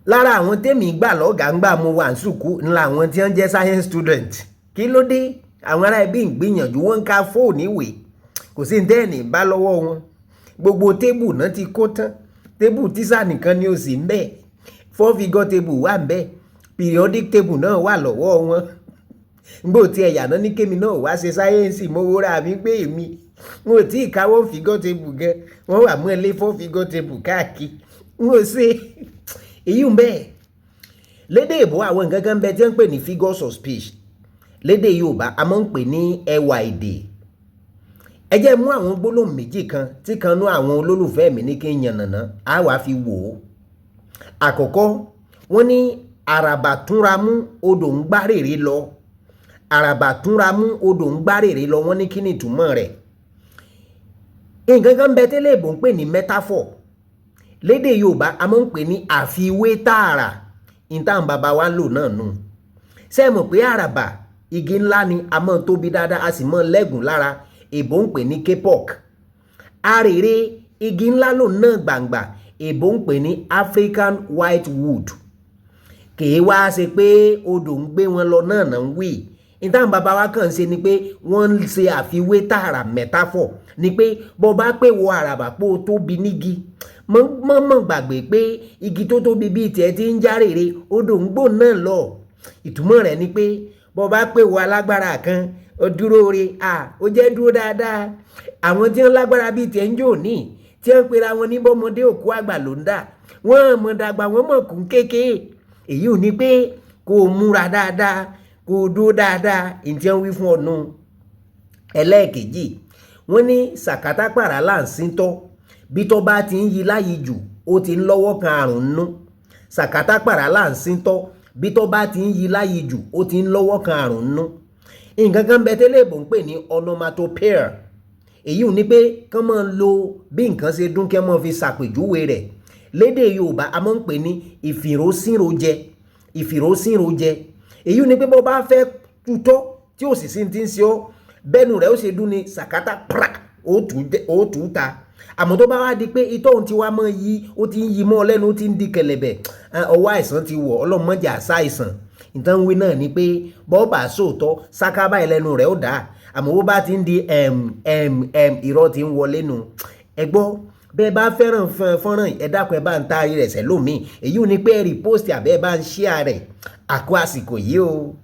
Lára àwọn tèmi gbà lọ́gàá ń gbà mo wà ní sùkú ńlá àwọn tí wọ́n jẹ́ science student. Kí ló dé? Àwọn ará ibi ń gbìyànjú, wọ́n ń ka fóònù ìwé, kò sí ní tẹ́ẹ̀nì bá lọ́wọ́ wọn. Gbogbo table náà ti kó tán, table tíṣà nìkan ni ó sì ń bẹ̀. Four figure table wà ń bẹ̀, periodic table náà wà lọ́wọ́ wọn. Ngbò tí ẹ̀yà náà ní kémi náà wá ṣe sáyẹ́ǹsì, mo wúra mi pé èmi n ò tí ì ka one figure table gan, wọ́n wà mú ẹ lé four figure table káàkiri, n ò ṣe èyí ń bẹ́ẹ̀. Lédè èbó, àwọn nǹkan kan bẹ tí wọ́n ń pè ní figures of speech. Lédè Yorùbá, a máa ń pè ní ẹwà èdè. Ẹ jẹ́ mú àwọn gbólóhùn méjì kan tí kan nú àwọn olólùfẹ́ mi ní kí n yànnàná, á wàá fi wò ó. Àkọ́kọ́, wọ́n ní àràbà túnra mú, odò ń gbárèrè lọ. Àràbà túnra mú, odò ń gbárèrè lọ. Wọ́n ní kí ni ìtumọ̀ rẹ̀? Nǹkan kan bẹ tẹ́lẹ̀ èbó ń pè ní metaphor. Lédè Yorùbá, a máa ń pè ní àfiwé tààrà. Ìtàn bàbá wa ń lò náà nù. Ṣé ẹ mọ̀ pé àràbà, igi ńlá ni, a máa tóbi dáadáa, a sì máa lẹ́gùn lára? Èbó ń pè ní kapok. Arèrè, igi ńlá lò náà gbàǹgbà, èbó ń pè ní African whitewood. Kèé wá ṣe pé odò ń gbé wọn lọ náà náà ń wí. Ìtàn bàbá wa kàn ń ṣe ni pé wọ́n ń ṣe àfiwé tààrà, metaphor, ni pé bó bá pè wọ àràbà pé ó tóbi nígi, mọ́ mọ́ gbàgbé pé igi tó tóbi bíi tiẹ̀ ti ń járèrè, odò ń gbò náà lọ. Ìtumọ̀ rẹ̀ ni pé bó bá pè wọ alágbára kan, ó dúró re, à ó jẹ́ dúró dáadáa. Àwọn tí wọ́n lágbára bíi tiẹ̀ ń jò ní tí wọ́n pera wọn ní bọ́mọdé òkú àgbà ló ń dà wọ́n mọ̀ dàgbà, wọ́n mọ̀ kún kékeré. Èyí ò ní pé kó o múra dáadáa, kó o dúró dáadáa. Ìtí wọ́n wí fún ọ̀nù. Ẹlẹ́ẹ̀kejì, wọ́n ní sàkátàpàrà là ń síntọ́, bí tọ́ bá ti ń yí láyìí jù, ó ti ń lọ́wọ́ kan àrùn nú. Sàkátàpàrà là ń síntọ́, bí tọ́ bá ti ń yí láyìí jù, ó ti ń lọ́wọ́ kan àrùn nú. Nǹkan kan bẹ tẹ́lẹ̀ èbó ń pè ní onomatopoeia. Èyí ò ní pé kán máa lo bí nǹkan ṣe dún, kí wọ́n máa fi ṣàpèjúwe rẹ̀. Lédè Yorùbá, a máa ń pè ní ìfìrósírojẹ. Ìfìrósírojẹ, èyí ò ní pé bó bá fẹ́ tutọ́ tí ò sì sí ti ń ṣe ọ́, bẹ́nu rẹ̀ ó ṣe dún ní sàkátà pra, ó tù ú ta. Àmọ́ tó bá wá di pé itọ́ òun ti wá mọ́ yí, ó ti ń yí mọ́ ọ lẹ́nu, ó ti ń di kẹ̀lẹ̀bẹ̀, ọwọ́ àìsàn ti wọ̀. Ọlọ́mọdé àṣà àìsàn. Ìtàn wí náà ni pé bọ́ọ̀bà sóòótọ́, sáká báyìí lẹ́nu rẹ̀ ó dà. Àmọ́ bó bá ti ń di ẹ̀m ẹ̀m ẹ̀m, irọ́ ti ń wọlé nu. Ẹ gbọ́, bẹ́ẹ̀ bá fẹ́ràn fọ́nrán, ẹ dákun, ẹ bá ń taari rẹ̀ sẹ́lòmíì. Èyí ò ní pé ẹ repost àbẹ́ ẹ bá ń share rẹ̀. Àkó àsìkò yìí o.